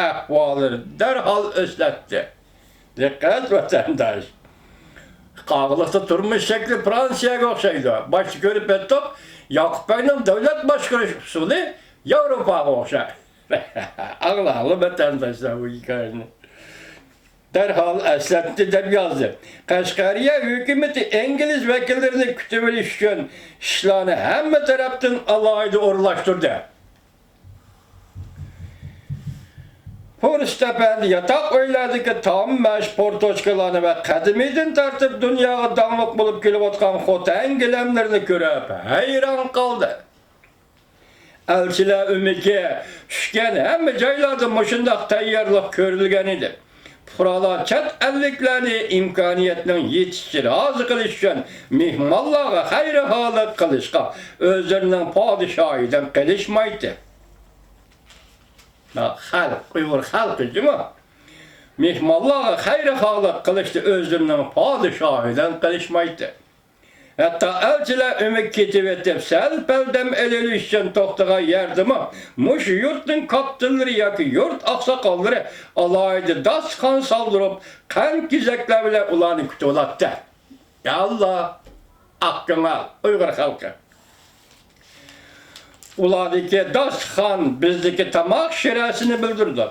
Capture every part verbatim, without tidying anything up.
ئەھۋالىنى دەرھال ئەسلەتتى. دىققەت، ۋەتەنداش! قاغىلىقتا تۇرمۇش شەكلى فرانسىيەگە ئوخشايدۇ. باشتا كۆرۈپ ئۆتتۇق، ياقۇپ بەگنىڭ دۆلەت باشقۇرۇش ئۇسۇلى ياۋروپاغا ئوخشايدۇ. ئاڭلاڭلار ۋەتەنداشلار بۇ ھېكايىنى. دەرھال ئەسلەتتى دەپ يازدى. قەشقەرىيە ھۆكۈمىتى ئىنگلىز ۋەكىللىرىنى كۈتۈۋېلىش ئۈچۈن ئىشلارنى ھەممە تەرەپتىن ئالاھىدە ئورۇنلاشتۇردى. پۇرسەت ئەپەندى ياتاق ئۆيلەردىكى تام مەش پورتوچكىلارنى ۋە قەدىمىيدىن تارتىپ دۇنياغا داڭلىق بولۇپ كېلىۋاتقان خوتەن گىلەملىرىنى كۆرۈپ ھەيران قالدى. ئەلچىلەر ئۆمىكى چۈشكەن ھەممە جايلاردا مۇشۇنداق تەييارلىق كۆرۈلگەن ئىدى. پۇقرالار چەت ئەللىكلەرنى ئىمكانىيەتنىڭ يېتىشىچە رازى قىلىش ئۈچۈن مېھمانلارغا خەيرىخاھلىق قىلىشقا ئۆزلىرىنىڭ پادىشاھىدىن قېلىشمايتتى. خەلق، ئۇيغۇر خەلقى جۇمۇ. مېھمانلارغا خەيرىخاھلىق قىلىشتا ئۆزلىرىنىڭ پادىشاھىدىن قېلىشمايتتى. ھەتتا ئەلچىلەر ئۆمىكى كېتىۋېتىپ، سەل-پەل دەم ئېلىۋېلىش ئۈچۈن توختىغان يەردىمۇ مۇشۇ يۇرتنىڭ كاپىتانلىرى ياكى يۇرت ئاقساقاللىرى ئالاھىدە داستىخان سالدۇرۇپ، قەنت-كېزەكلەر بىلەن ئۇلارنى كۈتۈۋالاتتى. يا ئاللا، ئاق كۆڭۈل ئۇيغۇر خەلقى! ئۇلاردىكى داستىخان بىزدىكى تاماق شىرەسىنى بىلدۈرىدۇ.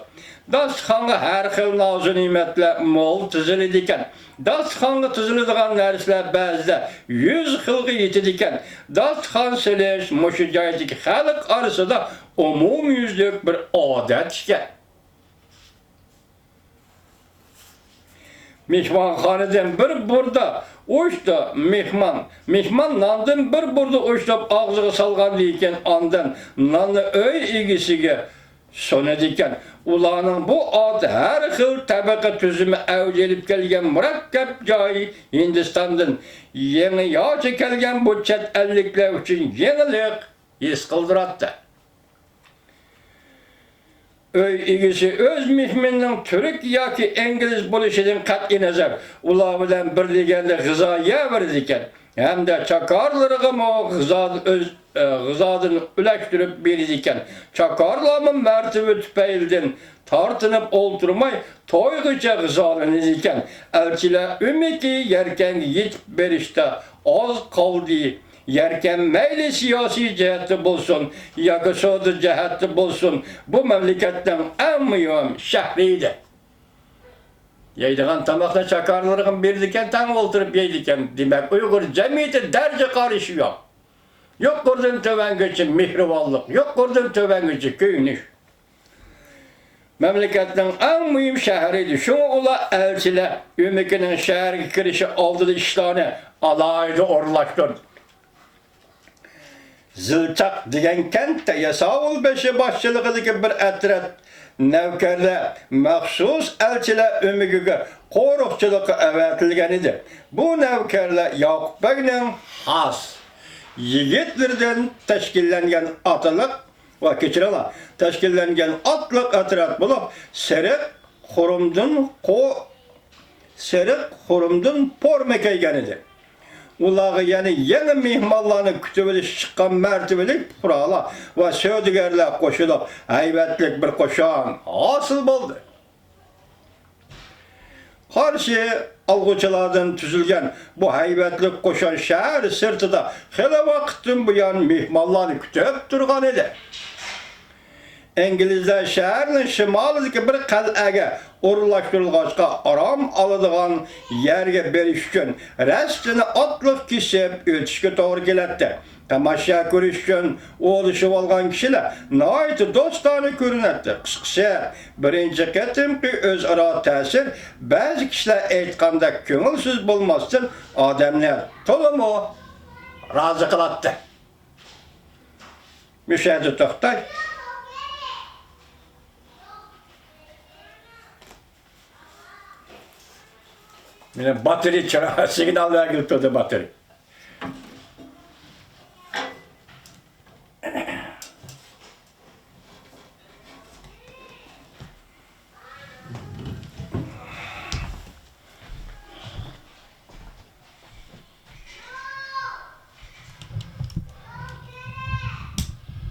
داستىخانغا ھەر خىل نازۇ-نېمەتلەر مول تىزىلىدىكەن. داستىخانغا تىزىلىدىغان نەرسىلەر بەزىدە يۈز خىلغا يېتىدىكەن. داستىخان سېلىش مۇشۇ جايدىكى خەلق ئارىسىدا ئومۇميۈزلۈك بىر ئادەت ئىكەن. مېھمانخانىدىن بىر بۇردا ئۇشتۇ مېھمان، مېھمان ناندىن بىر بۇردا ئۇشتۇپ ئاغزىغا سالغاندىن كېيىن، ئاندىن ناننى ئۆي ئىگىسىگە سۇنىدىكەن. ئۇلارنىڭ بۇ ئادىتى ھەر خىل تەبىقە تۈزۈمى ئەۋج ئېلىپ كەلگەن مۇرەككەپ جاي ھىندىستاندىن يېڭىچە كەلگەن بۇ چەت ئەللىكلەر ئۈچۈن يېڭىلىق ھېس قىلدۇراتتى. ئۆي ئىگىسى ئۆز مېھمىنىنىڭ تۈرك ياكى ئىنگلىز بولۇشىدىن قەتئىينەزەر، ئۇلار بىلەن بىر دېگەندە غىزا يەۋېرىدىكەن ھەمدە چاكارلىرىغىمۇ غىزادىن ئۆز، ئە، غىزادىن ئۈلەشتۈرۈپ بېرىدىكەن. چاكارلارمۇ مەرتىۋە تۈپەيلىدىن تارتىنىپ ئولتۇرماي، تويغىچە غىزالىنىدىكەن. ئەلچىلەر ئۆمىكى يەركەنگە يېتىپ بېرىشتا ئاز قالدى. يەركەن مەيلى سىياسىي جەھەتتە بولسۇن ياكى سودا جەھەتتە بولسۇن، بۇ مەملىكەتنىڭ ئەڭ مۇھىم شەھىرى ئىدى. يەيدىغان تاماقنى چاكارلىرىغا بېرىدىكەن، تەڭ ئولتۇرۇپ يەيدىكەن. دېمەك، ئۇيغۇر جەمئىيىتى دەرىجە قارىشى يوق. يۇقىرىدىن تۆۋەنگىچە مېھرىبانلىق، يۇقىرىدىن تۆۋەنگىچە كۆيۈنۈش. مەملىكەتنىڭ ئەڭ مۇھىم شەھىرى ئىدى. شۇڭا ئۇلار ئەلچىلەر ئۆمىكىنىڭ شەھەرگە كىرىشى ئالدىدا ئىشلارنى ئالاھىدە ئورۇنلاشتۇردى. زىلچاق دېگەن كەنتتە ياساۋۇل بېشى باشچىلىقىدىكى بىر ئەترەت نەۋكەرلەر مەخسۇس ئەلچىلەر ئۆمىكىگە قورۇقچىلىققا ئەۋەتىلگەن ئىدى. بۇ نەۋكەرلەر ياقۇپ بەگنىڭ خاس يىگىتلىرىدىن تەشكىللەنگەن ئاتلىق ۋە كەچۈرۈڭلار، تەشكىللەنگەن ئاتلىق ئەترەت بولۇپ، سېرىق خۇرۇمدىن قو-، سېرىق خۇرۇمدىن پورما كىيگەن ئىدى. ئۇلارغا يەنە يېڭى مېھمانلارنى كۈتۈۋېلىشكە چىققان مەرتىۋىلىك پۇقرالار ۋە سودىگەرلەر قوشۇلۇپ، ھەيۋەتلىك بىر قوشۇن ھاسىل بولدى. قارشى ئالغۇچىلاردىن تۈزۈلگەن بۇ ھەيۋەتلىك قوشۇن شەھەر سىرتىدا خېلى ۋاقىتتىن بۇيان مېھمانلارنى كۈتۈپ تۇرغان ئىدى. ئىنگلىزلەر شەھەرنىڭ شىمالىدىكى بىر قەلئەگە ئورۇنلاشتۇرۇلغاچقا، ئارام ئالىدىغان يەرگە بېرىش ئۈچۈن رەستىنى ئاتلىق كېسىپ ئۆتۈشكە توغرا كېلەتتى. تاماشا كۆرۈش ئۈچۈن ئولىشىۋالغان كىشىلەر ناھايىتى دوستانە كۆرۈنەتتى. قىسقىسى، بىرىنچى قېتىمقى ئۆزئارا تەسىر بەزى كىشىلەر ئېيتقاندەك كۆڭۈلسىز بولماستىن، ئادەمنى تولىمۇ رازى قىلاتتى. مۇشۇ يەردە توختاي. مانا باتىرى چىراغ، سىگنال بەرگىلى تۇردى باتىرى.